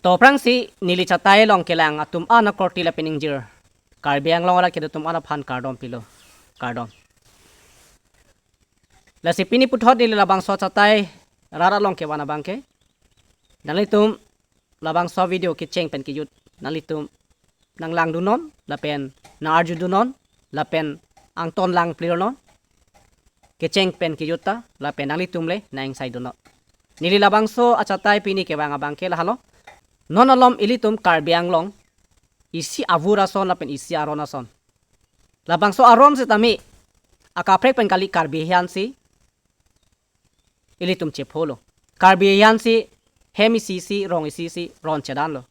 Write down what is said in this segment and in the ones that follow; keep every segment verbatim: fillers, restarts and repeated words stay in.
To aphrangsi neli chatai along kelang atum an akorte lapen ingjir, Karbi Anglong arat kedo atum an aphan kardom pilo, kardom. Lasi pini puthot neli labangso chatai rat along kevan abangke, nanglitum labangso video kecheng pen kejut nanglitum nanglangdunnon lapen nang-arjudunnon lapen angton lang plirnon, kecheng pen kejut ta lapen nanglitum le nang-ingsaidunnon. Neli labangso achatai pini kevang abangke lahelo. Non alom ilitum Karbi Anglong isi avur ason lapen isi aron ason. Labangso aron setame akaprek pen kali, Karbi ahian si ilitum chepholo. Karbi ahian si hem isi si, rong isi si ron chedanlo.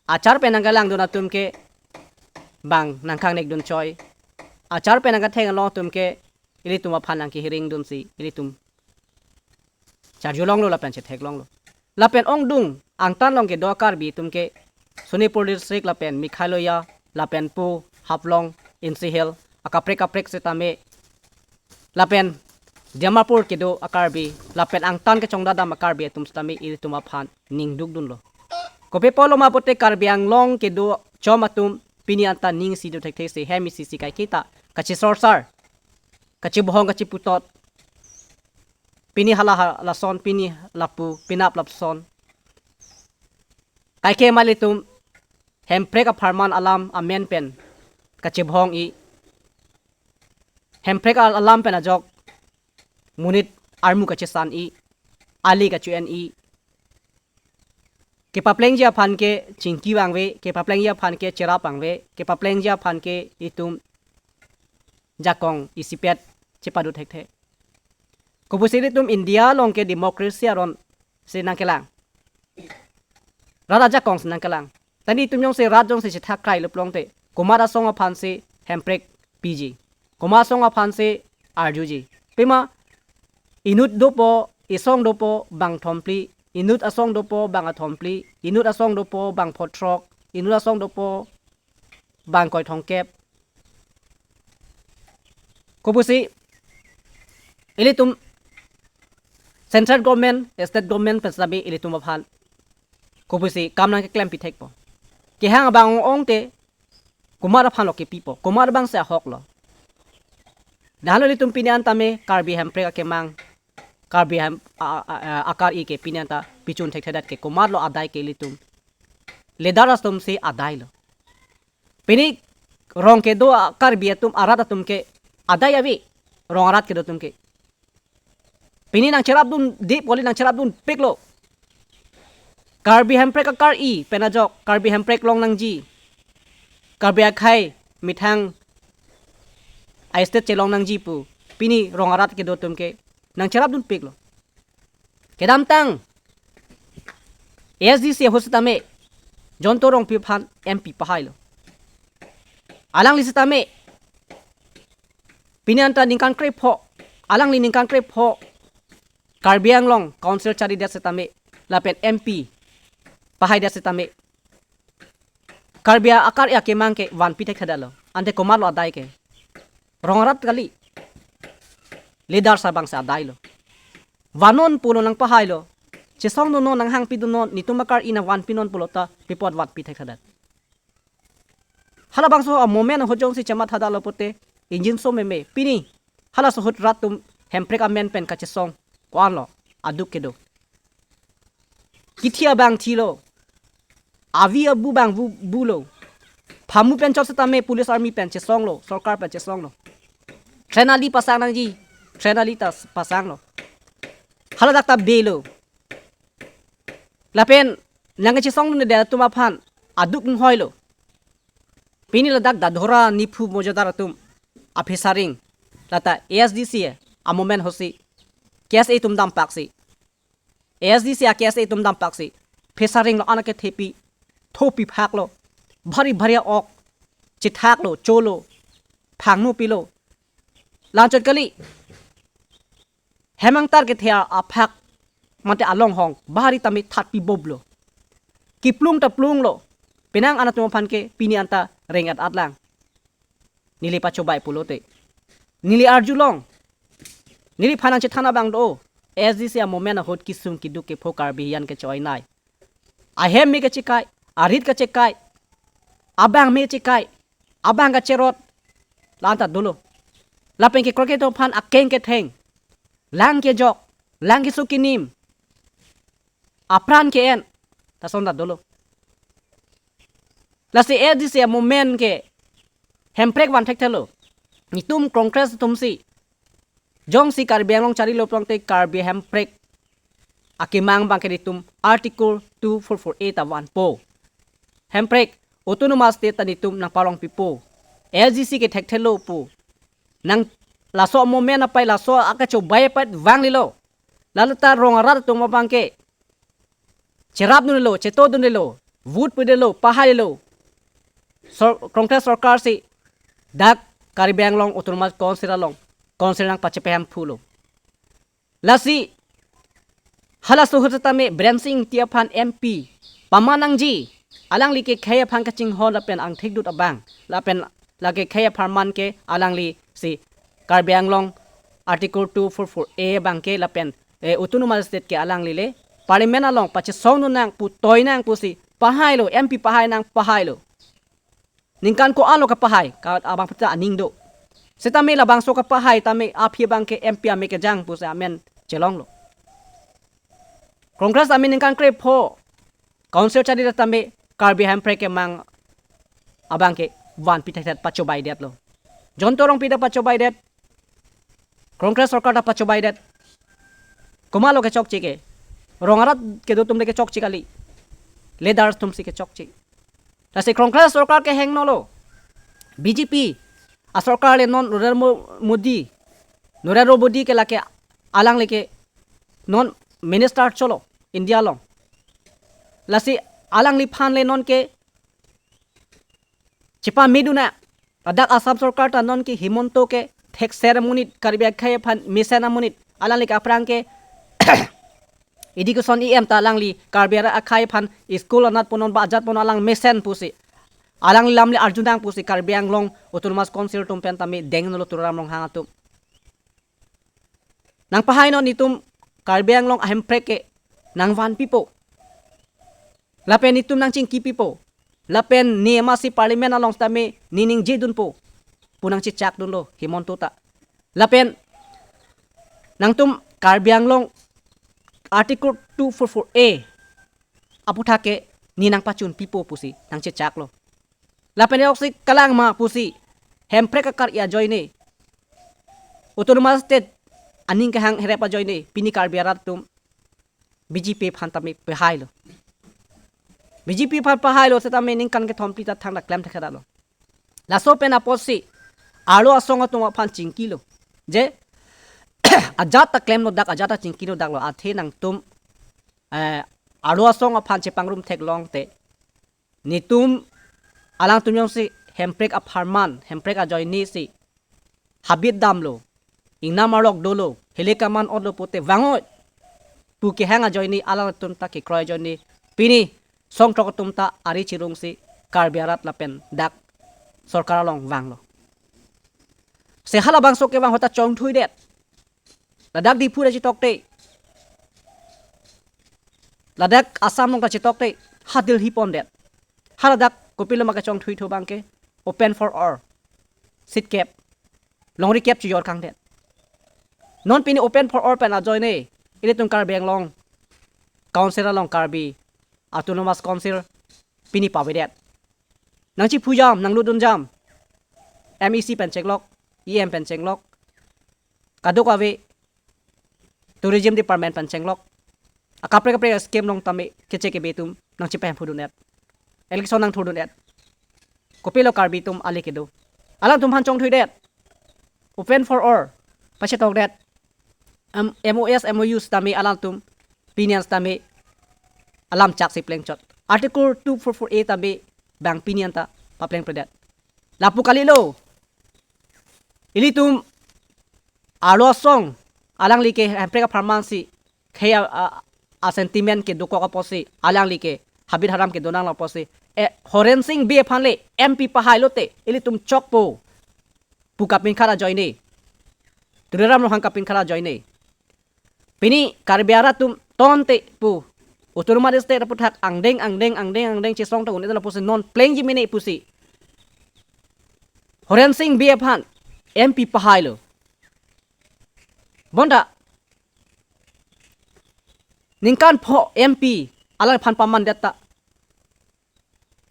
Achar pen nangkelangdun atum ke bang nangkangnekdun choi. Achar pen nangketheng along atum ke ilitum aphan nangkehiringdunsi ilitum charjulonglo lapen chetheklonglo. Lapen ongdung angtan along kedo Karbi atum ke Sonitpur district lapen Meghalaya lapen pu Haflong, Insi Hills, akaprek kaprek setame lapen Dimapur kedo a-Karbi lapen angtan kechongdadam a-Karbi atum setame ilitum aphan ning dukdunlo. Kopi apotlo ma pulote Karbi Anglong kedo chom atum pini anta ning isi do thekthe si hem isi si kaiketa kachesorsar, kachebohong kacheputot, pini hala halason, pini lapu, penap lapuson. Kaike ma ilitum Hemprek apharman alam amen pen kachebohong-i, Hemprek al-, alam pen ajok monit armu kachesan-i, ali kache-en-i, kepaplengji aphan ke chingki vangve, kepaplengji aphan ke cherap vangve, kepaplengji aphan ke itum jakong isipet chepadut thekthe. Kopusi ilitum India along ke democracy aron si nangkelang, rat ajakong si nangkelang. Tani itum jongsi rat jongsi chethak krailo pulote komat asong aphan si Hemprek piji, komat asong aphan si arjuji. Pima inut dopo, isong dopo bang thomphli, inut asong dopo bang athomphli, inut asong dopo bang phothrok, inut asong dopo bang koithongkep. Kopusi ilitum central government, state government pen setame ilitum aphan kopusi kam nangkeklem pithekpo. Kehang abang ong-ong te komat aphanlo kepipo, komat abang si ahoklo. Dahlo ilitum pini an tame Karbi Hemprek akemang, Karbi Hem-, a, a, a, a-Karbi ke pini anta pichun thekthedet ke komatlo adai ke ilitum. Leader atum si adailo. Pini rong kedo a-Karbi atum arat atum ke adai ave, rong arat kedo atum ke. Pini nangcherapdunde pu kali, nangcherapdunpiklo. Karbi Hemprek a-Karbi pen ajok, Karbi Hemprek long nangji, Karbi akhei methang a-state chelong nangji pu pini rong arat kedo atum ke nangcherapdunpiklo. Kedamtang A S D C ahut setame Jayanta Rongpi aphan M P pahailo. Alangli setame pini anta ningkan krepho, alangli ningkan krepho Karbi Anglong Council charidet setame lapen M P pahaidet setame Karbi a-Karbi akemang ke vanpi thekthedetlo. Ante komatlo adai ke? Rong arat kali. Leader abang si adailo. Vannon pulo nangpahailo. Chesongdunnon, nanghangpidunnon, netum a-Karbi nangvanpinon pulo ta pi apot vanpi thekthedet? Halabangso a-movement ahut jongsi chemathadetlo pulote ingjinso meme. Pini halaso ahut rat atum Hemprek amen pen kachesong ko-anlo, aduk kedo. Kithi abang thilo, avi abu abang bu, bulo. Phamu pen chot setame police army pen chesonglo, sorkar pen chesonglo. Train ali pasang nangji, train ali ta pasanglo. Haladak ta belo. Lapen nangkachesongdunde atum aphan aduk inghoilo. Pini ladak Dadhora, Niphu, Mojadar atum a-Phesaring, lata A S D C a-movement ahut si K S A atum dampaksi, A S D C a-K S A atum dampaksi Phesaring lo, anak kethepi thopi phaklo, bhari bhari ok chethaklo, cholo, phangno pilo. La-anchot kali. Hem angtar kethe aphak mate alonghong bhari tame thatpi boblo. Kiplung ta plunglo. Penang anatum aphan ke pini anta reng-et atlang. Neli pachobei pulote, neli arjulong. Neliphan nangchethan abang do. A S D C a-movement ahut kisung kiduk kepho Karbi ahian ke choinai. Ahem me kachekai, arit kachekai, abang me chekai, abang kacherot, la-anta dolo. Lapen ke kroikre atum aphan akeng ketheng, lang kejok, lang keso kenim, apran ke-en, lason ta dolo. Lasi A D C movement ke Hemprek van thekthelo. Netum Congress atumsi, jongsi Karbi Anglong charlilo pulote Karbi Hemprek akemang abangke netum Article two four four A ta vanpo. Hemprek Autonomous State ta netum nangpalongpipo. A D C ke thekthelo pu. Nang laso movement apai, laso akachobai apai vanglelo. Lalo ta rong arat atum abangke cherapdunlo, chetodunlo, vote pidunlo, pahailo. Sor-, Congress sorkarsi dak Karbi Anglong Autonomous Council along, Council nangpachepahemphulo. Lasi halaso ahut setame Biren Singh Engti aphan M P paman nangji, alangli kekhei aphan kachinghon lapen angthekdut abang, lapen lake khei apharman ke alanglisi Karbi Anglong Article two four four A abangke lapen, eh, Autonomous State ke alanglile Parliament along pachesongdun nang pu, toi nang pusi pahailo, M P pahai nang pahailo. Ningkan ko-an lo kapahai, ka abang peta aning do. Setame labangso kapahai tame aphi abangke M P ame kejang pusi amen chelonglo. Congress amen ningkan krepho Council charli tame Karbi Hemprek kemang abangke vanpi thekthek, pachobaidetlo. John Torong pi ta pachobaidet, Congress sorkar ta pachobaidet. Komatlo kechokche ke? Rong arat kedo atumle kechokche kali. Leaders atumsi kechokche. Lasi Congress sorkar ke hengnolo. B J P asorkar le non Narendra Mo-, Modi, Narendra Modi ke lake, alangli ke non minister cholo India along. Lasi alangliphan le nonke chepamedun nang. Ladak Assam sorkar ta nonke Himanta ke thekser amonit, Karbi akhei aphan mesen amonit, alangli ke aphrang ke education E M ta alangli Karbi arat akhei aphan school anat ponnon ba ajat ponnon alang mesen pusi, alangli lamle arjunang pusi Karbi Anglong Autonomous Council atum pen tame dengnolo Tuliram Ronghang atum. Nangpahainon netum Karbi Anglong a-Hemprek ke nangvanpipo. Lapen netum nangchingkipipo. Lapen ne masi Parliament along tame ne ningjedunpo pu nangchechakdunlo Himanta ta. Lapen nangtum Karbi Anglong Article two four four A aputhak ke ne nangpachunpipo pusi nangchechaklo. Lapen oksi kalang ma pusi Hemprek akar-i ajoine, Autonomous State aning kehang herep ajoine pini Karbi arat atum B J P aphan tame pahailo. B J P aphan pahailo setame ningkan kethom phli ta thangta klem thekthedetlo. Laso pen apotsi arlo asong atum aphan chingkilo. Je ajat ta klemlo dak, ajat ta chingkilo daklo, athe nangtum, eh, arlo asong aphan chepangrum theklong te, netum alangtum jongsi Hemprek apharman, Hemprek ajoinesi habit damlo, ingnam arlok dolo, hile kaman otlo pute vang-oi pu kehang ajoine alangtum ta kekroi ajoine pini songthrok atum ta ari chirungsi Karbi arat lapen dak sorkar along vanglo. Se halabangso kevang ahut ta chongthuidet. Ladak Diphu ta chetokte, ladak Assam along ta chetokte, ha Delhi pondet. Haladak kopilo ma kachongthuithu abangke open for all. Seat kep, longri kep chijor kangdet. Non pini open for all pen ajoine ilitum Karbi Anglong Council along, Karbi Autonomous Council pini pavedet. Nangchiphu jam, nanglutdun jam. M E C pen chenglok, E M pen chenglok, kadokave Tourism Department pen chenglok, akaprek kaprek scheme along tame keche kebe atum nangchepahemphudun-et. Election nangthurdun-et. Kopilo Karbi atum ale kedo. Alangtum aphan chongthuidet. Open for all. Pachetokdet. Em, M O S, M O Us tame alangtum pinian tame alam chak si plengchot. Article two four four A tame bang pinian ta paplengpredet. Lapu kalilo. Ilitum arlo asong alangli ke Hemprek apharmansi khei a, a, a sentiment ke dokok apotsi, alangli ke habit haram ke donang apotsi, eh, Horen Sing Bey aphan le M P pahailote ilitum chokpo pu kapinkhat ajoine, Tuliram Ronghang kapinkhat ajoine. Pini Karbi arat atum tonte pu Autonomous State aputhak angdeng angdeng angdeng angdeng chesong ta un-e lapusi non plengji mene pusi Horen Sing Bey aphan M P pahailo. Bonta ningkan pho M P alang aphan pamandet ta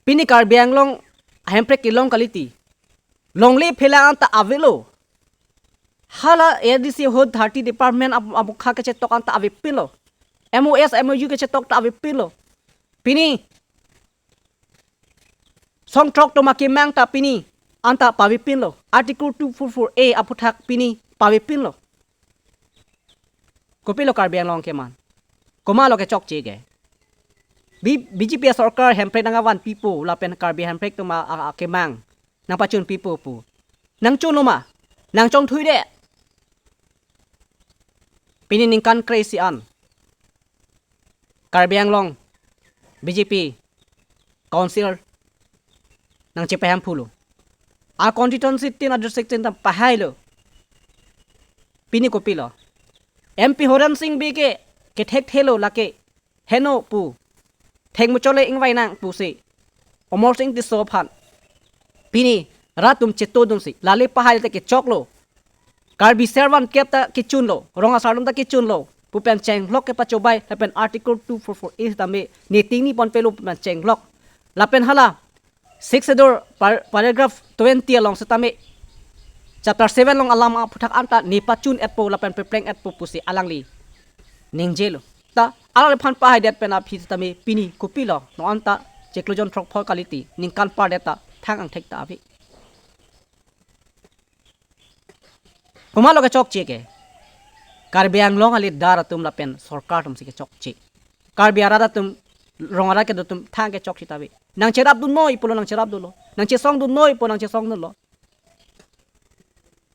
pini Karbi Anglong ahemprek kelong kalite. Longle phelang anta avelo. Hala A D C hut thirty department ab-, abukha kechetok anta avepinlo. M O S, M O U kechetok ta avepinlo. Pini song throk atum akemang ta pini anta pavepinlo. Article two four four A aputhak pini pavepinlo. Kopilo Karbi Anglong keman? Komatlo kechokche ke? B-, B J P sorkar hemprek nangkevan pipo lapen Karbi hemprek atum a-, a-, akemang nangpachun pipo pu. Nangchunlo ma? Nangchongthuidet. Pini ningkan kre-isi an Karbi Anglong B J P council nangchepahemphulo. A constituency tin, a district tin ta pahailo. Pini kopilo? M P Horen Sing Bey ke kethekthelo lake heno pu. Thekmuchot le ingvai nang pusi Amarsing Tisso aphan pini rat atum chetodunsi lale pahai te kechoklo. Karbi servan kep ta kechunlo, rong asar atum ta kechunlo pu pen chenglok kepachobei lapen Article two four four A tame ne tingni ponpelo pu pen chenglok. Lapen hala Sixth Schedule par-, paragraph twenty along setame chapter seven along alam aputhak anta ne pachun-etpo lapen pepleng-etpo pusi alangli ningjelo. Ta alangliphan pahaidet pen aphi setame pini kopilo, non anta chiklo jon throk pho kalite ningkan pardet ta thang angthek ta ave. Komatlo kechokche ke? Karbi Anglong a leader atum lapen sorkar atumsi kechokche. Karbi arat atum, rong arat kedo atum thang kechokche ta ave. Nangcherapdunnoi pulo nangcherapdunlo. Nangchesongdunnoi pulo nangchesongdunlo.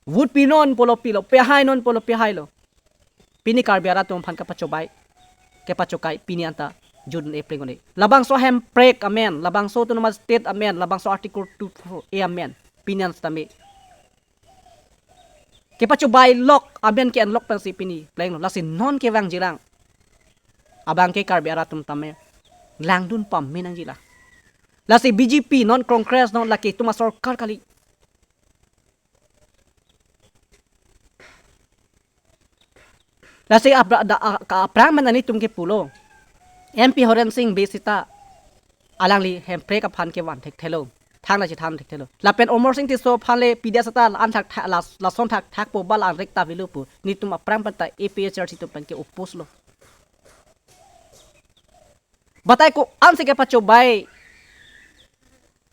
Vote pinon pulo pilo, pehainon pulo pehailo. Pini Karbi arat atum aphan kepachobei, kepachokai pini anta jun epleng un-e. Labangso hemprek amen, labangso Autonomous State amen, labangso Article two four A amen. Pini an setame kepachobeilok amen ke-enlok pensi pini plenglo. Lasi non kevangjilang abang ke Karbi arat atum tame langdun pamenangjila. Lasi B J P non Congress non lake atum asorkar kali. Lasi apra-, da-, a-, ka-, aphrang pen nelitum kepulo, M P Horen Sing Bey seta alangli hemprek aphan kevan thekthelo, thangta chethan thekthelo. Lapen Amarsing Tisso aphan le pida seta la-an thakthak, la-, lason thakthakpo ba la-an rek ta avelo pu nelitum aphrang pen ta A P H L C atum pen ke-oppose lo. Batai ko-ansi kepachobei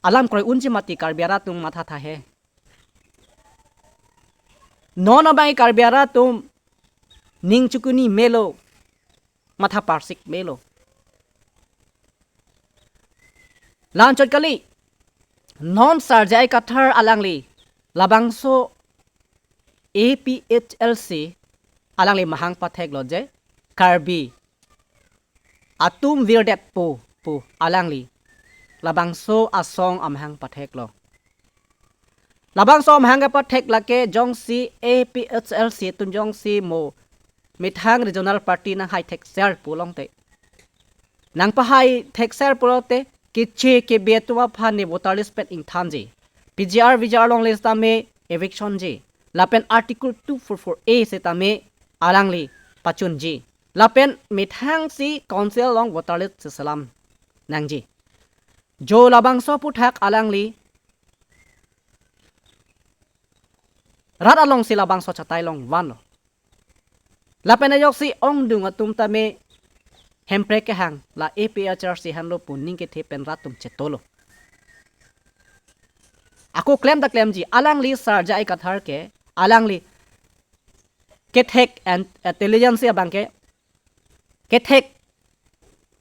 alam kroi unji mati Karbi arat atum mathatha he. Non abang Karbi arat atum ning chukuni melo, matha parsik melo. La-anchot kali, non Sir J I Kathar alangli labangso A P H L C alangli mahang patheklo je Karbi atum virdetpo pu alangli labangso asong amahang patheklo. Labangso amahang kepathek lake jongsi A P H L C atum jongsi mo methang regional party nanghai thekser pulote, nangpahai thekser pulote keche kebe atum aphan ne voter list pen ingthanji, P G R V G R along le setame eviction ji, lapen Article two four four A setame alangli pachunji, lapen methangsi council along voter list selam nangji. Jo labangso aputhak alangli rat alongsi labangso chatai along vanlo. Lapen ajoksi ongdung atum tame hemprek kehang la A P H L C henlo pu ning kethe pen rat atum chetolo. Ako klem ta klemji, alangli Sir J I Kathar ke, alangli kethek and intelligence abang ke, kethek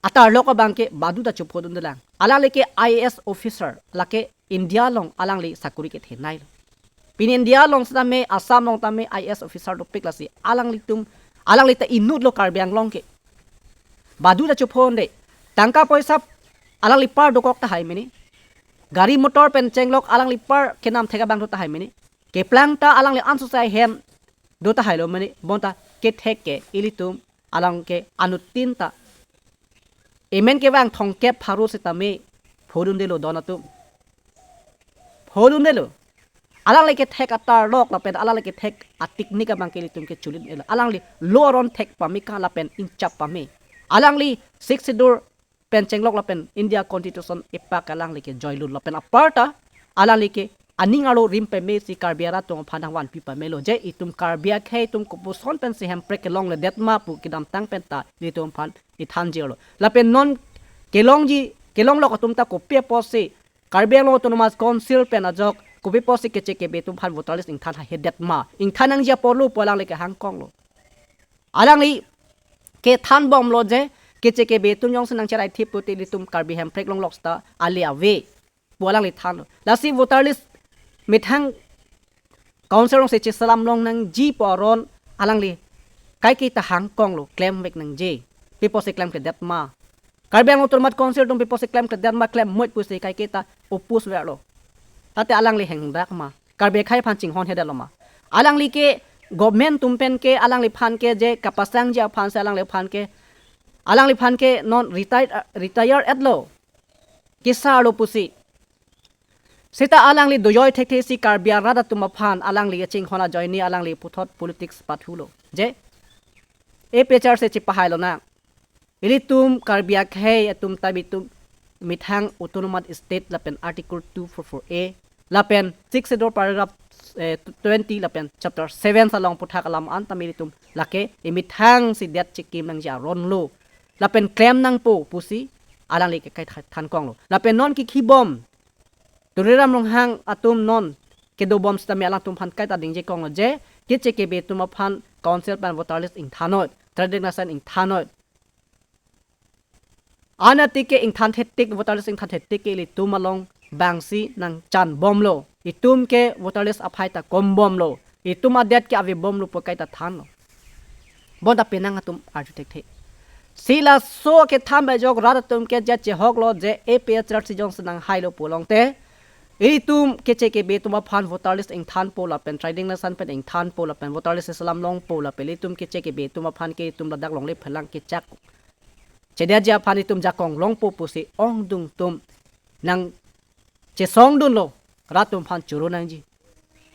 atarlok abang ke badu ta chuphodundelang. Alangli ke I A S officer, lake India along alangli sakuri kethenei lo. Pini India along setame, Assam along tame I A S officer dopik lasi alanglitum, alangli ta inutlo Karbi Anglong ke. Badu ta chuphounde. Tangka poisa alangli apar dokok tahai mene. Gari motor pen chenglok alangli apar kenam thek abang do tahai mene. Keplang ta alangli ansosai hem do tahailo mene. Bonta kethek ke ilitum along ke anuttin ta Emen kevang thomkep pharo setame phodundelo don atum. Phodundelo. Alangli kethek atarlok lapen alangli kethek a-technique abang ke ilitum ke chulit elo. Alangli lo aron thek pame ka lapen ingchap pame. Alangli Sixth Schedule pen chenglok lapen India Constitution ipak alangli ke joilut lapen aparta alangli ke aning arlo rim pamesi Karbi arat atum aphan nangvanpi pamelo je itum Karbi akhei atum kopuson pensi hemprek kelongledet ma pu kedamtang penta ilitum aphan ithan jirlo. Lapen non kelongji kelonglok atum ta kopi apotsi Karbi Anglong Autonomous Council pen ajok kopi apotsi Keche Kebe atum aphan voter list ingthan hahedet ma. Ingthan nangji apotlo pu alangli kehangkonglo. Alangli kethan bomlo je Keche Kebe atum jongsi nangcherai thip pute ilitum Karbi hemprek longlok seta ale ave pu alangli thanlo. Lasi voter list methang council alongsi cheselam long nangji pu aron alangli kaike ta hangkonglo, klemvek nangji. Pi apotsi klemkledet ma. Karbi Anglong Autonomous Council atum pi apotsi klemkledet ma, klem muit pusi kaike ta oppose verlo. Tate alangli hengdak ma. Karbi akhei aphan chinghonhedetlo ma. Alangli ke government atum pen ke alangliphan ke je kapasangji aphansi alangliphan ke, alangliphan ke non retire, retire etlo. Kesarlo pusi. Seta alangli dojoi thekthesi Karbi arat atum aphan alangli kachinghon ajoine alangli puthot politics pathulo. Je A P H L C chepahailo na. Ilitum Karbi akhei atum ta ilitum methang Autonomous State lapen Article two four four A lapen Sixth Schedule paragraph, eh, twenty lapen chapter seven along aputhak alam an tame ilitum lake emethangsi det chekim nangji aronlo. Lapen klem nangpo pusi alangli ke kaithankonglo. Lapen non kikhibom Tuliram Ronghang atum non kedobom setame alangtum aphan kaita dingjekonglo je Keche Kebe atum aphan council pen voter list ingthan noi, trading license ingthan noi. Anat ke ingthan thetik, voter list ingthan thetik ke ilitum along bangsi nangchan bomlo. Itum ke voter list aphai ta kom bomlo. Itum adet ke ave bomlo pu kaita thanlo. Bonta penang atum arju thekthe. Si laso kethan ajok rat atum ke je chehoklo je A P H L C jongsi nanghailo pulote ilitum Keche Kebe atum aphan voter list ingthanpo lapen trading license pen ingthanpo lapen voter list selam longpo lapen ilitum Keche Kebe atum aphan ke itum ladak longle phelang kechak chedetji aphan itum jakong longpo pusi ongdung atum nangchesongdunlo, rat atum aphan choro nangji.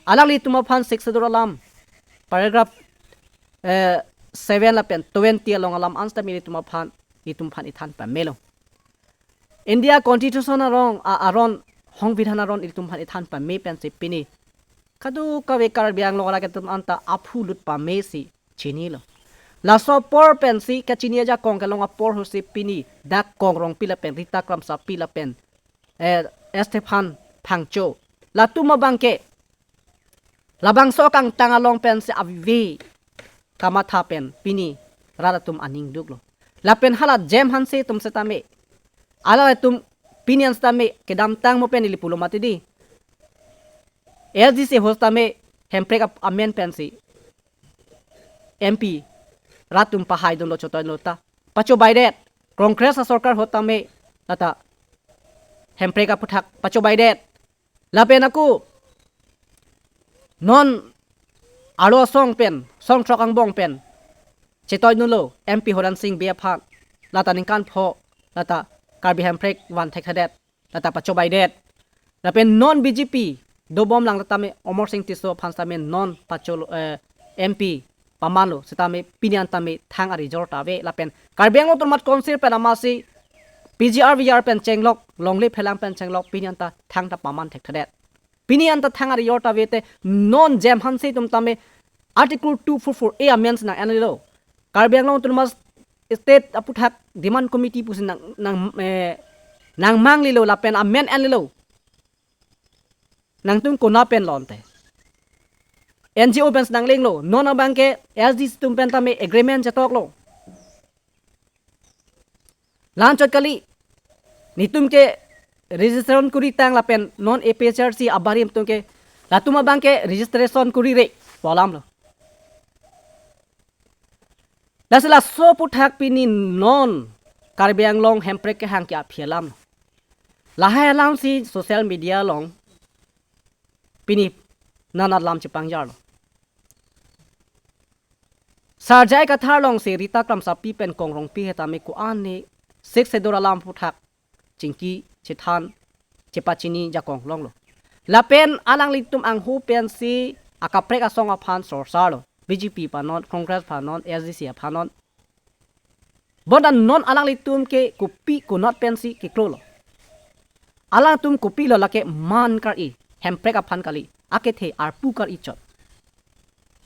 Alanglitum aphan Sixth Schedule alam paragraph, eh, seven lapen twenty along alam an setame ilitum aphan, itum aphan ithan pamelo. India Constitution arong, a-, aron, Songbidhan aron ilitum aphan ithan pame pensi pini kadokave Karbi Anglong arat atum anta aphu lut pamesi chinilo. Laso apor pensi kachini ajakong kelong apor ahutsi pini dak Kong Rongpi lapen Rita Kramsapi lapen, eh, Stephen Phangcho, latum abang ke labangso kangtang along pensi ave kamatha pen pini rat atum aning duklo. Lapen hala Jem Hanse atum setame, alangtum pini an setame kedamtang mo pen ili pulo mati di, L D C ahut setame hemprek ap-, amen pensi M P rat atum pahaidunlo, chotoidunlo ta pachobaidet. Congress asorkar ahut tame lata hemprek aputhak pachobaidet. Lapen ako non arlo asong pen, song throk angbong pen chetoidunlo M P Horen Sing Bey aphan, lata ningkan pho lata Karbi hemprek van thekthedet, lata pachobaidet. Lapen non B J P dobom lang tame Amarsing Tisso aphan tame non pacholo, eh, M P pamanlo setame pini an tame thang a-result ave. Lapen Karbi Anglong Autonomous Council pen amatsi P G R V R pen chenglok, longle phelang pen chenglok pini an ta thang ta paman thekthedet. Pini an ta thang a-result ave te non Jem Hanse atum tame Article two four four A amend nang-enlelo. Karbi Anglong Autonomous State aputhak demand committee pusi nang, nang, eh, nangmanglelo lapen amend enlelo. Nangtum konat pen lonte? N G O pen nanglenglo, non abang ke S D C atum pen tame agreement chetoklo. La-anchot kali, netum ke registration kuri tang lapen non A P H L C abarim atum ke, latum abang ke registration kuri re pu alamlo. Lasi laso aputhak pini non Karbi Anglong hemprek kehang ke aphi alam. Lahai alamsi social media along pini nanat lam chepangjarlo. Sar J I Kathar alongsi Rita Kramsapi pen Kong Rongpi hetame ko-an ne Sixth Schedule alam aphuthak chingki, chethan, chepachini jakong longlo. Lapen alanglitum angho pensi akaprek asong aphan sorsarlo. B J P aphan non, Congress aphan non, S D C aphan non. Bonta non alanglitum ke kopi konat pensi keklolo? Alangtum kopilo, lake man kar-i, hemprek aphan kali, akethe arpu kar-i chot.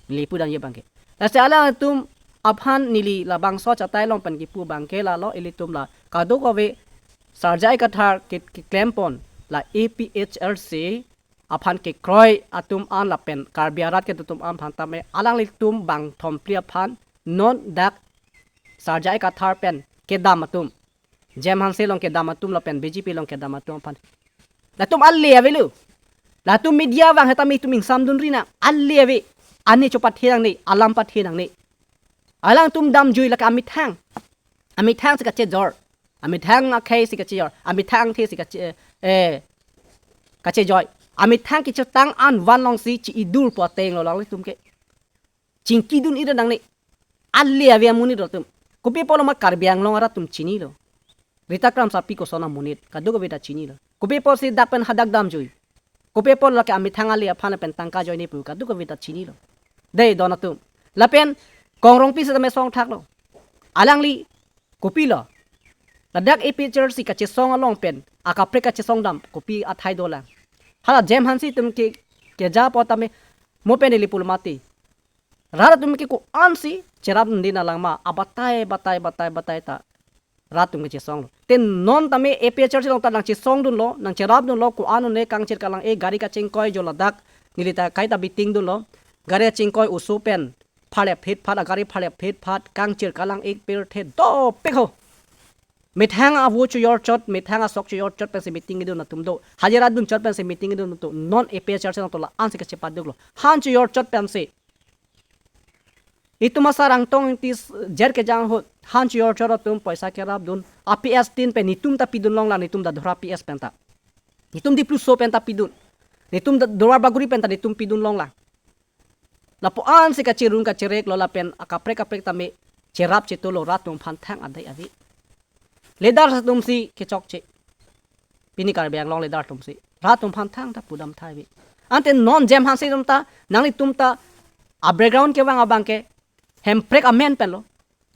Neli pudamji abangke. Lasi alangtum aphan neli labangso achatai along pen kipu abangke lalo, ilitum la kadokave Sarja Ekathar ke, keklempon la A P H L C aphan kekroi atum an lapen Karbi arat kedo atum an aphan tame alanglitum bangthom phli aphan non dak Sarja Ekathar pen kedam atum, Jem Hanse along kedam atum lapen B J P along kedam atum aphan, latum ale avelo. Latum media vang heta me itum ingsamdun ri nang, ale ave. Ani chopathe nangne, alam pathe nangne. Alangtum damjui lake amethang. Amethang si kachejor. Amethang akhei si kachejor. Amethang the si kache, eh, kachejoi. Amethang kechetang an van alongsi chi-idur pu atenglo alanglitum ke. Chingkidun-i nangne. Ale ave amonit atum. Kopi apotlo ma Karbi Anglong arat atum chinilo? Rita Kramsapi koson amonit, kadokave ta chinilo. Kopi apotsi dak pen hadak damjui? Kopi apotlo lake amethang ale aphan lapen tangka ajoine pu, kadokave ta chinilo. Dei don atum. Lapen Kong Rongpi setame songthaklo. Alangli kopilo? Ladak A P H L C kachesong along pen akaprek kachesong dam kopi athai dolang? Hala Jem Hanse atum ke, keja apot tame mo pen ili pulo mati. Rat atum ke ko-ansi cherapdun alang ma, abatai, batai, batai, batai ta rat atum kechesonglo. Te non tame A P H L C along ta nangchesongdunlo, nangcherapdunlo, ko-an un-e, kangchir kalang-ik, gari kachingkoi jo ladak neli ta kaita bitingdunlo. Gari kachingkoi oso pen pharlep phit phat, agari pharlep phit phat, kangchir kalang-ik pirthe dopik ho. Methang avo chojor chot, methang asok chojor chot pensi meeting idun atum do. Hajira dun chot pensi meeting idun atum. Non A P H L C along to la-ansi kachepaduklo. Han chojor chot pensi. Itum asar Angtong Ingti s-, jer kejang ahut, han chojor chot atum poisa kerapdun. A P S tin pen netum ta pidun longlang, netum Dadhora P S pen ta. Netum Dipluso pen ta pidun. Netum Da-, Duarbagori pen ta netum pidun longlang. Lapu-ansi kacherung kachereklo lapen akaprek kaprek tame cherap chetolo, rat atum aphan thang adai ave. Leader atumsi kechokche. Pini Karbi Anglong leader atumsi rat atum aphan thang ta pudam thai ave. Ante non Jem Hanse atum ta, nanglitum ta a-background kevang abangke hemprek amen penlo.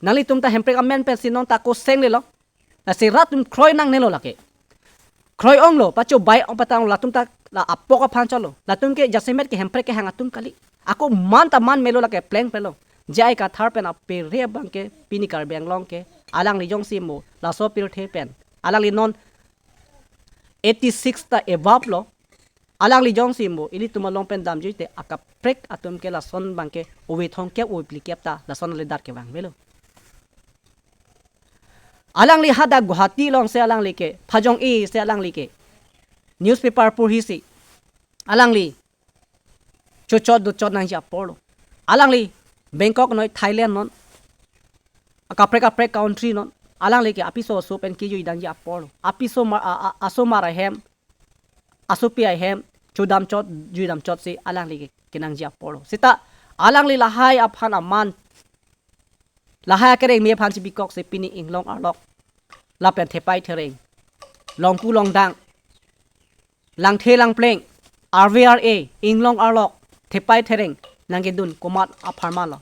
Nanglitum ta hemprek amen pensi non ta ako senglelo. Lasi rat atum kroi nangnelo lake. Kroi onglo, pachobai ong patang latum ta la apok aphan cholo. Latum ke jasemet ke hemprek kehang atum kali. Ako man ta man melo lake pleng pelo. J I Kathar pen apere abangke pini Karbi Anglong ke alangli jongsi mo laso pirthe pen. Alangli non eighty six ta evap lo. Alangli jongsi mo ilitum along pen damjuite akaprek atum ke lason abangke ove thomkep ove phlikep ta lason leader kevang avelo. Alangli hadak Guwahati alongsi alangli ke phajong-isi alangli ke newspaper porhisi alangli chochot dochot nangji aporlo. Alangli Bangkok noi, Thailand non, akaprek kaprek country non alangli ke apiso aso pen kejui nangji aporlo. Apiso mar a, a, asomar ahem, asopi ahem chodam chot, juidam chotsi alangli ke kenangji aporlo. Seta alangli lahai aphan aman, lahai akereng me aphan si bikoksi pini inglong arlok lapen thepai thereng, longku longdang, langthe langpleng, R V R A, inglong arlok, thepai thereng nangkedun komat apharman lo?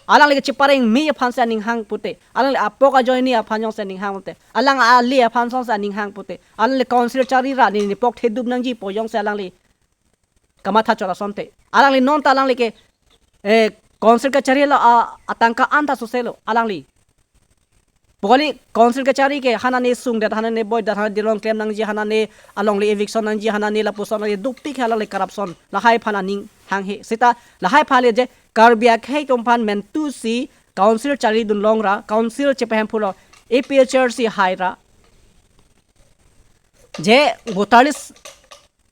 Alangli ke chepareng me aphan si aning hang pute, alangli apok ajoine aphan jongsi aning hang pute, alang ale aphan jongsi aning hang pute, alangli council chari ra ne nepok thedup nangjipo jongsi alangli kamatha chot asonte. Alangli non ta alangli ke, eh, council kachari lo a, atangka an ta soselo alangli. Pu kali council kachari ke hanane sungdet, hanane boidet, hanane dilong klem nangji, hanane alongle eviction nangji, hanane lapuson nangji, dopik alangli corruption. Lahai aphan aning hanghe. Seta lahai aphan le je Karbi akhei atum aphan mentusi council charidun longra, council chepahemphu lo, A P H L C haira. Je voter list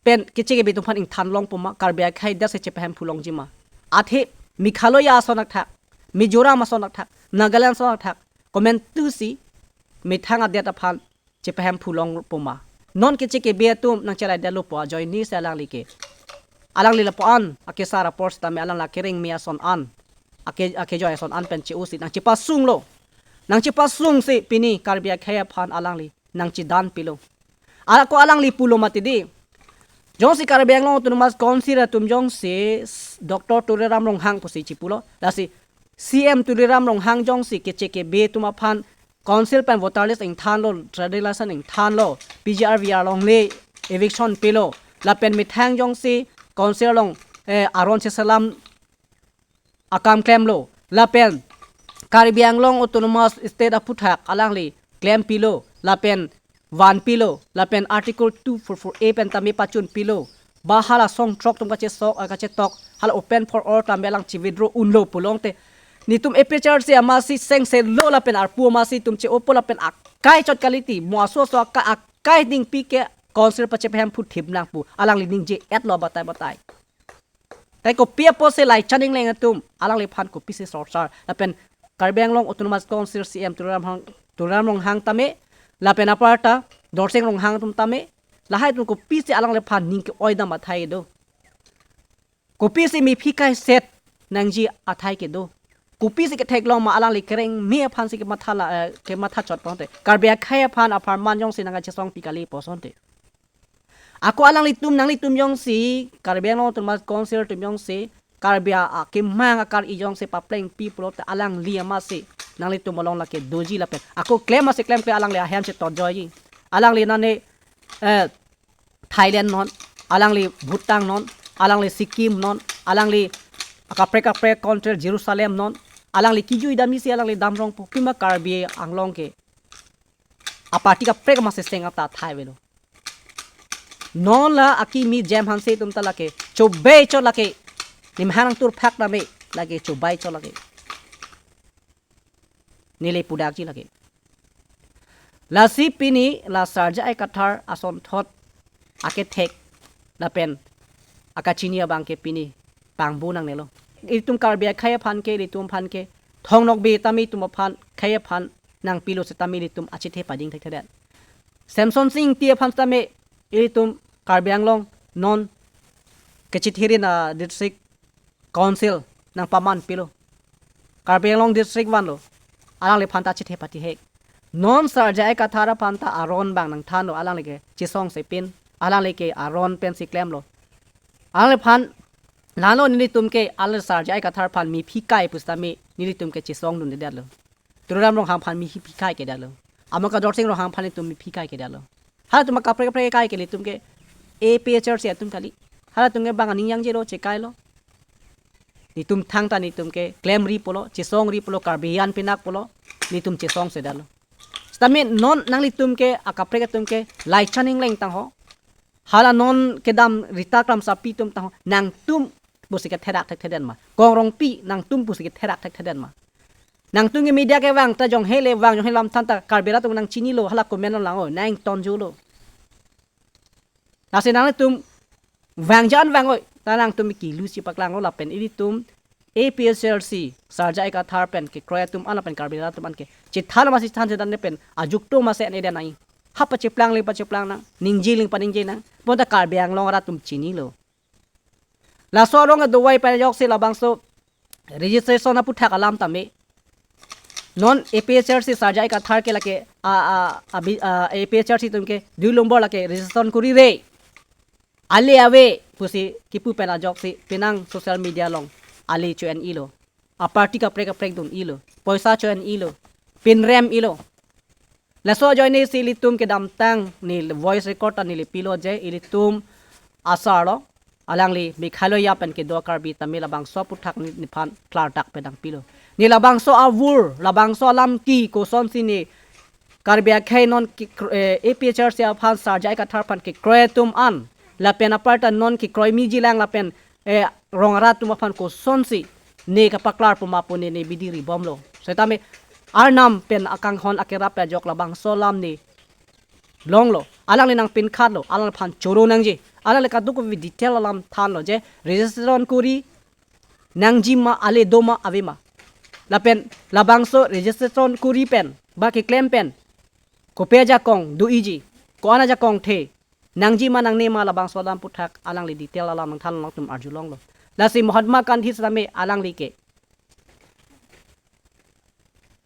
pen keche kebe atum aphan ingthan longpo ma, Karbi akhei adet si chepahemphu longji ma? Athe Meghalaya ason athak, Mizoram ason athak, Nagaland ason athak, komentusi methang adet aphan chepahemphu longpo ma? Non keche kebe atum nangcheraidetlo pu ajoinesi alangli ke, alangli lapu-an akesar apor sitame alangli akereng me ason an, ake, akejoi ason an pen che-osi nangchepasunglo. nangchepasungsi pini Karbi akhei aphan alangli nangchedan pilo. Ako alangli pulo mati di. Jongsi Karbi Anglong Autonomous Council atum jongsi s-, Doctor Tuliram Ronghang pusi chepulo. Lasi C M Tuliram Ronghang jongsi keche kebe atum aphan council pen voter list ingthanlo, trading license ingthanlo, P G R V R longle, eviction pilo. Lapen methang jongsi council along, eh, aron cheselam akam klemlo. Lapen Karbi Anglong Autonomous State aphuthak alangli klem pilo. Lapen van pilo. Lapen Article two four four A pen tame pachun pilo. Ba hala song throk atum kachesok, ah, kachetok. Hala open for all tame alang che-withdraw unlo pulote, netum A P H L C amatsi sengselo lapen arpu amatsi atum che-opo lapen akai chot kaliti. Mo aso aso akai, akai dingpi ke council pachepahem phuthip nang pu alangli ningje-etlo batai batai. Tai kopi apotsi Laichan Engleng atum alangliphan kopisi sorsar, lapen Karbi Anglong Autonomous Council C M Tuliram Hang-, Tuliram Ronghang tame, lapen aparta Dorsing Ronghang atum tame, lahai atum kopisi alangliphan ning ke-oi dam athai do? Kopisi mephi kaiset nangji athai ke do? Kopisi ketheklong ma alangli kereng me aphansi kematha la, eh, kematha chot ponte? Karbi akhei aphan apharman jongsi nangkachesong pi kali posonte. Ako alanglitum, nanglitum jongsi, Karbi Anglong Autonomous Council atum jongsi Karbi a, akemang akar-i jongsi paplengpi pulote alangli amatsi nanglitum along lake doji lapen ako klem amatsi klemkle alangli ahem si tojoi. Alangli nane, eh, Thailand non, alangli Bhutan non, alangli Sikkim non, alangli akaprek kaprek country Jerusalem non, alangli kejui damji si alangli damrong pu, pima Karbi Anglong ke aparty kaprek amatsi seng ata thai avelo. Non la akimi Jem Hanse atum ta lake chobai chot lake. Nimhan angtur phak name lake chobai chot lake. Neli pudakji lake. Lasi pini la Sarja Aikathar asonthot akethek lapen akachini abang ke pini pangbu nangnelo. Itum Karbi akhei aphan ke, ilitum aphan ke, Thong Nokbe tame itum aphan, khei aphan nangpilo setame ilitum achethe pading thekthedet. Semsonsing Ingti aphan setame ilitum Karbi Anglong non kachethirin a-district council nangpaman pilo. Karbi Anglong district vanlo. Alangliphan ta chethe pathihek. Non Sarja Aikathar aphan ta aron abang nangthanlo, alangli ke chesong sepin, alangli ke aron pensi klemlo. Alangliphan lalo nelitum ke, alang Sarja Aikathar aphan mephi kai pusitame nelitum ke chesong dundedetlo. Tuliram Ronghang aphan mephi kai kedetlo. Amo ka Dorsing Ronghang aphan itum mephi kai kedetlo. Halatum akaprek kaprek kai ke ilitum ke A P H L C atum kali. Halatum ke bang aning yangjelo, chekailo. Netum thangta netum ke klemri pulo, chesongri pulo, Karbi an pinak pulo, netum chesong sedetlo. Setame non nanglitum ke akaprek atum ke Laichan Engleng tangho. Hala non kedam Rita Kramsapi atum tangho. Nangtum pusi ketherak thekthedet ma? Kong Rongpi nangtum pusi ketherak thekthedet ma? Nangtum ke media kevang ta jong hele vang jong helam thanta Karbi rat atum nangchinilo, hala comment lang o, nangtonjolo. Lasi nangtum vangjan vang oi, ta nangtum kilu si paklanglo lapen ilitum A P H L C Sarja Aikathar pen kekroi atum an lapen Karbi rat atum an ke chethal masi than chedan pen ajukto masi an eden ai. Ha pacheplang le pacheplang nang, ningje le paningje nang. Bonta Karbi Anglong rat atum chinilo. Laso arong adovai pen ajoksi labangso registration aphuthak alam tame. Non A P H L C Sarja Aikathar ke lake a, a, a, bi-, a, A P H L C atum ke dui nombor lake registration kuri re. Ale ave pusi kipu pen ajoksi penang social media along ale cho-en-ilo. Aparty kaprek kaprek dun-ilo. Poisa cho-en-ilo. Pinrem-ilo. Laso ajoine si ilitum kedamtang ne voice record ta neli pilo je ilitum asar lo. Alangli Meghalaya pen kedo Karbi tame labangso aphuthak ne, nephan klardak pen nangpilo. Ne labangso avur, labangso alam ke kosonsi ne Karbi akhei non ke kr-, eh, A P H L C aphan Sarja Aikathar aphan kekroi atum an. Lapen aparta non kekroi miji lang lapen, eh, rong arat atum aphan kosonsi ne kapaklar puma pu ne, ne bidi ribomlo. Setame Arnam pen akanghon akerap ajok labangso alam ne longlo. Alangli nangpinkhatlo, alangliphan choro nangji. Alangli kadokave detail alam thanlo je registration kuri nangji ma, ale do ma, ave ma. Lapen labangso registration kuri pen ba keklem pen kopi ajakong do-iji, ko-an ajakong the nangji ma nangne ma, labangso alam aphuthak alangli detail alam nangthan, nangtum arjulonglo. Lasi Mahatma Gandhi setame alangli ke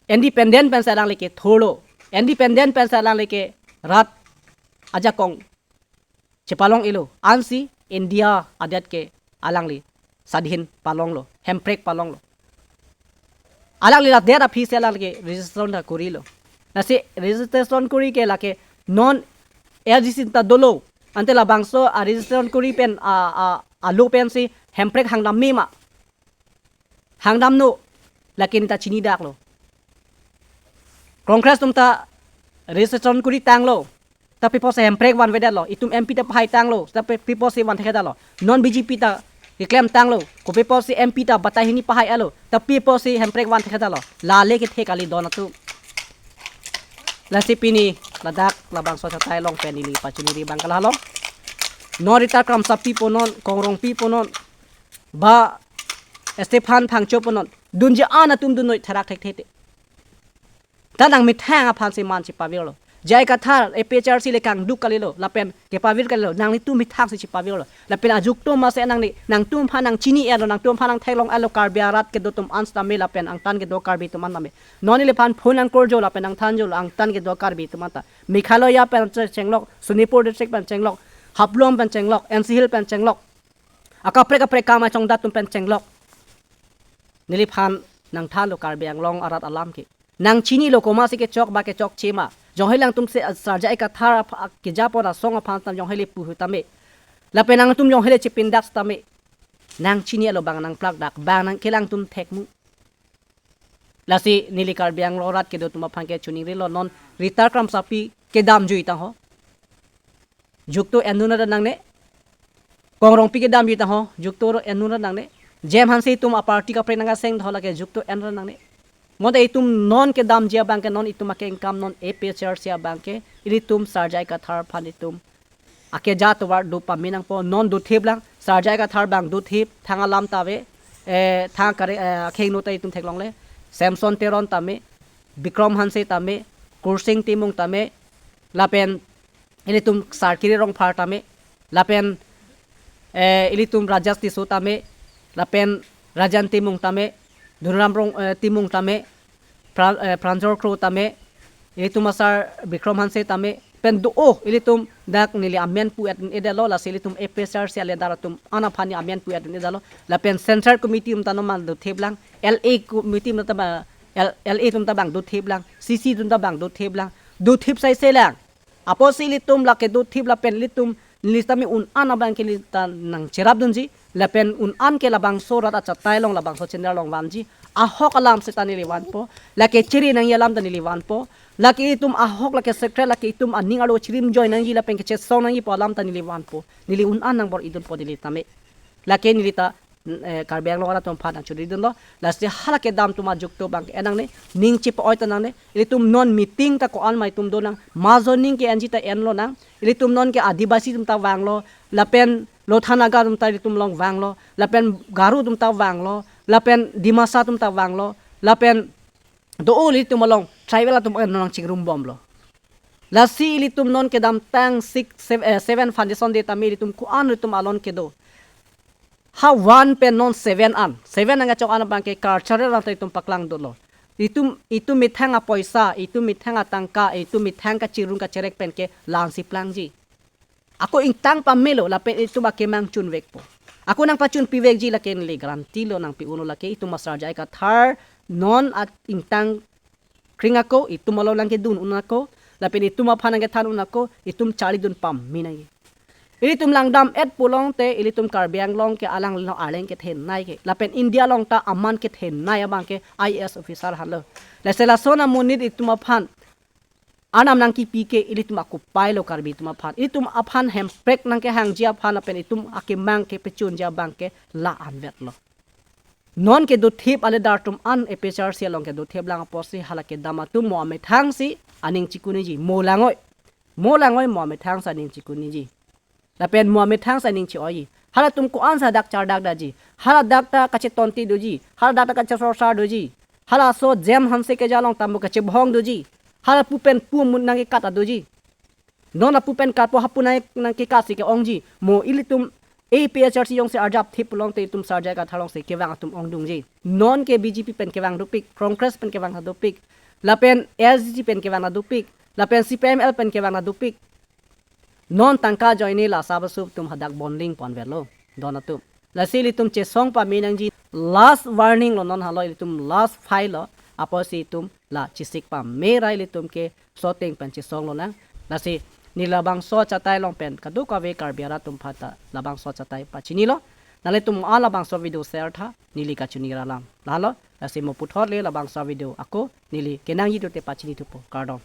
independent pensi alangli kethurlo. Independent pensi alangli ke rat ajakong chepalong-elo. Ansi India adet ke alangli swadhin palonglo, hemprek palonglo. Alangli la det aphi si alangli ke registration ta kurilo. Lasi registration kuri ke lake non L G C ta dolo. Ante labangso a-registration kuri pen a, a, a-law pensi hemprek hangdam me ma? Hangdamno, lake neli ta chinidaklo. Congress atum ta registration kuri tanglo. Ta pi apotsi hemprek vanvedetlo. Itum M P ta pahai tanglo. Ta pi, pi apotsi van thekthedetlo. Non B J P ta keklem tanglo. Kopi apotsi M P ta batai hini pahai-etlo. Ta pi apotsi hemprek van thekthedetlo. Lale kethe kali don atum. Lasi pini ladak labangso achatai along pen neli pachuniri abang ke lahelo. Non Rita Kramsapi punon, Kong Rongpi punon, ba Stephen Phangcho punon, dunji an atum dunnoi therak thekthe te. Ta nangmethang aphansi man chepavirlo. J I Kathar A P H L C le kangduk kalilo, lapen kepavir kalilo, nanglitum methangsi chepavirlo. Lapen ajok atum masi nangne, nangtum aphan nangchini-etlo, nangtum aphan nangtheklong-etlo, Karbi arat kedo atum an setame, lapen angtan kedo Karbi atum an tame. Non neliphan phone nangkorjo, lapen nangthanjolo, angtan kedo Karbi atum an ta. Meghalaya pen chenglok, Sonapur district pen chenglok, Haflong pen chenglok, N C Hills pen chenglok, akaprek kaprek kam achongdat atum pen chenglok. Neliphan nangthanlo Karbi Anglong arat alam ke. Nangchinilo komatsi kechok ba kechokche ma. Jongsi alangtum se, ah, Sar J I Kathar aph-, ah, keja apor asong aphan tam jongsi le puhu tame, lapen nangtum jongsi le chepindak tame, nangchini-etlo, bang nangplakdak, bang nang kelangtum thekmu. Lasi neli Karbi Anglong arat kedo atum aphan ke chuningrilo, non Rita Kramsapi kedamjui tangho. Jukto endun ra nangne. Kong Rongpi kedamjui tangho, jukto endun ra nangne. Jem Hanse atum a-party kaprek nangkaseng tangho, lake jukto en ra nangne. Mote itum non kedamji abang ke, non itum akengkam non A P H L C abang ke, ilitum Sar J I Kathar aphan itum akeja atovar do pame nangpo, non dothip lang, Sar J I Kathar abang dothip, thang alam ta ave, eh, thang kare, eh, akheng no ta itum theklongle, Samson Teron tame, Bikram Hanse tame, Kursing Timung tame, lapen ilitum Sarkiri Rongphar tame, lapen, eh, ilitum Rajesh Tisso tame, lapen Rajan Timung tame, Dhonram Rong, eh, Timung tame, Pra-, eh, Pranjal Kro tame, ilitum asar Bikram Hanse tame, pen do-o, ilitum dak neli amen pu-et-edetlo, lasi ilitum A P H L C a-leader atum an aphan neli amen pu-et-edetlo, lapen Central Committee atum ta non man dothip lang, L A Committee atum ta ba, L-, L A atum ta bang dothip lang, C C atum ta bang dothip lang, dothip saise lang. Apotsi ilitum lake dothip lapen ilitum neli tame un-an abang ke neli ta nangcherapdunji, lapen un-an ke labangso rat achatai along, labangso channel along vanji. Ahok alam seta neli vanpo, lake chiri nangji alam ta neli vanpo, lake itum ahok, lake secret, lake itum aning arlo chirim join nangji lapen kechesong nangji pu alam ta neli vanpo. Neli un-an nangbor-idunpo neli tame. Lake neli ta, eh, Karbi Anglong arat atum aphan nangchudidunlo. Lasi hala kedam atum ajukto abang ke-en nangne, ning chepa-oi ta nangne. Ilitum non meeting ta ko-an ma itum do nang, majoning ke-enji ta enlo nang. Ilitum non ke Adivasi atum ta vanglo, lapen Lotha Naga atum ta ilitum along vanglo, lapen Garo atum ta vanglo, lapen Dimasa atum ta vanglo, lapen do-o ilitum along tribal atum an nangchingrumbomlo. Lasi ilitum non kedamtang six, sev-, eh, seven foundation day tame ilitum ko-an ilitum alon kedo. Ha one pen non seven an, seven nangkachok an abang ke cultural an ta itum paklang dolo. Itum, itum methang apoisa, itum methang atangka, itum methang kachirung kacherek pen ke la-ansi plangji. Ako ingtang pamelo lapen itum akemang chunvekpo. Ako nangpachunpivekji lake neli guarantee lo nangpi-unlo, lake itum asar J I Kathar non at ingtang kring ako, itum along nangkedun un ako, lapen itum aphan nangkethan un ako, itum charlidun pame nangji. Ilitum langdam-et pulote, ilitum Karbi Anglong ke alanglilo arleng kethenei ke, lapen India along ta aman kethenei abang ke I A S officer henlo. Lasi lason amonit itum aphan Arnam nangkipi ke ilitum akupai lo Karbi atum aphan. Ilitum aphan hemprek nangkehangji aphan lapen itum akemang kepachunji abang ke la-anvet lo. Non kedothip ale dartum an A P H L C along kedothip lang apotsi hala kedam atum mo amethang si aning chikuniji, mo langoi. Mo langoi mo amethang si aning chikuniji. Lapen mo amethang si aning chi-oiji. Halatum ko-an si dak chardak daji. Hala dak ta kachetonti doji. Hala dak ta kachesorsar doji. Halaso Jem Hanse keja along ta mo kachebhong doji. Hala pu pen pu amun nangkekat doji. Non apu pen kat po hapu nang, nangkekat si ke-ongji. Mo ilitum A P H L C jongsi arjapthip pulote itum Sar J I Kathar along si kevang atum ongdungji. Non ke B J P pen kevang dopik, Congress pen kevang dopik. Lapen S G pen kevang na dopik. Lapen C P I M L pen kevang na dopik. Non tangka ajoine la sap aso atum hadak bonling ponverlo, don atum. Lasi ilitum chesong pame nangji, last warning lo non halo, ilitum last fight lo, apotsi itum la chesik pame ra ilitum ke soteng pen chesong lonang. Lasi neli labangso achatai along pen kadokave Karbi arat atum aphan ta labangso achatai pachinilo. Nanglitum a labangso video share tha, neli kachini ra alam. Lahelo, lasi mo puthot le labangso video ako neli kenangji dote pachini thupo, kardom.